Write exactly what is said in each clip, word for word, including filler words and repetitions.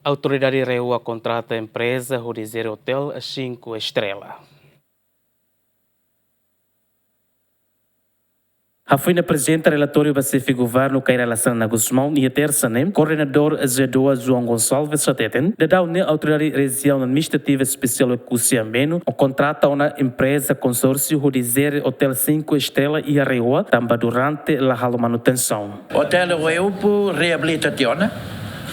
Autoridade RAEOA kontrata empreza hodi jere hotel cinco estrela. Hafoin aprezenta relatóriu ba Xefe Governu Kay Rala Xanana Gusmão iha tersa ne'e, koordenadór ZEEDOA João Gonçalves hateten, daudaun ne'e Autoridade Rejiaun Administrativa Espesiál Oekusi Ambeno kontrata ona empreza konsórsiu hodi jere hotel cinco estrela iha RAEOA, tanba durante la halo manutensaun. Hotel Oeupu reabilita tiha ona.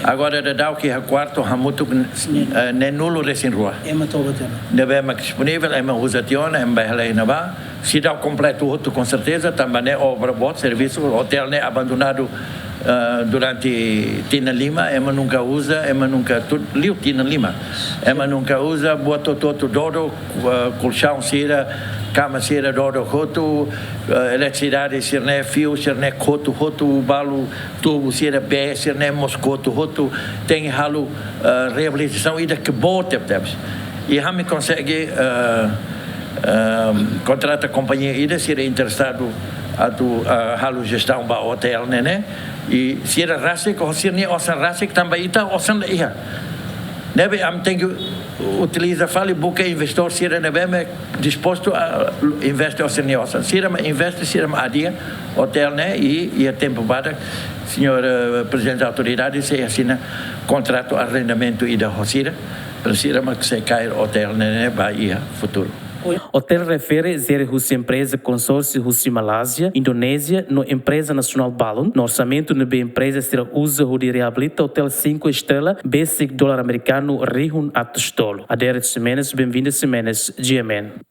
Agora daudaun ke iha kuartu hamutuk, eh, neen-nulu resin rua. Ema toba tiha ona. Ne'ebé mak disponivel, ema uza tiha ona, ema bá hela iha ne'ebá. Seidauk kompletu hotu, com certeza, tanba ne'e obra boot, servisu, hotel ne'e abandonadu, eh, durante tinan lima, ema nunka uza, ema nunka tu-, liu tinan lima. Ema nunka uza, buat hotu-hotu dodo, eh, kolxaun sira, kama sira dodo hotu, eh, eletrisidade sira-ne'e, fiu sira-ne'e kotu hotu, balu tubu sira, bee sira-ne'e mós kotu hotu, tenke halo, eh, reabilitasaun ida ke boot tebetebes. I ami konsege, eh, eh, kontrata kompañia ida, sira interesadu atu, eh, halo jestaun ba hotel ne'e, ne'e. I sira rasik, ho sira-nia osan rasik, tanba ita osan la iha. Ne'ebé ami tenke utiliza fali, buka investór sira ne'ebé mak dispostu a investe ho sira-nia osan. Sira mak investe, sira mak adia hotel ne'e i, iha tempu badak, señór, eh, Prezidente Autoridade sei asina kontratu arrendamentu ida ho sira, para sira mak sei kaer hotel ne'e, ne'e ba iha futuru. Hotel refere jere husi empreza konsórsiu husi Malázia, Indonézia, no empreza nasionál balun, no orsamentu ne'ebé empreza sira uza hodi reabilita hotel cinco estrela, besik dolar amerikanu rihun atus tolu. Adérito Ximenes, Benvinda Ximenes, GMN.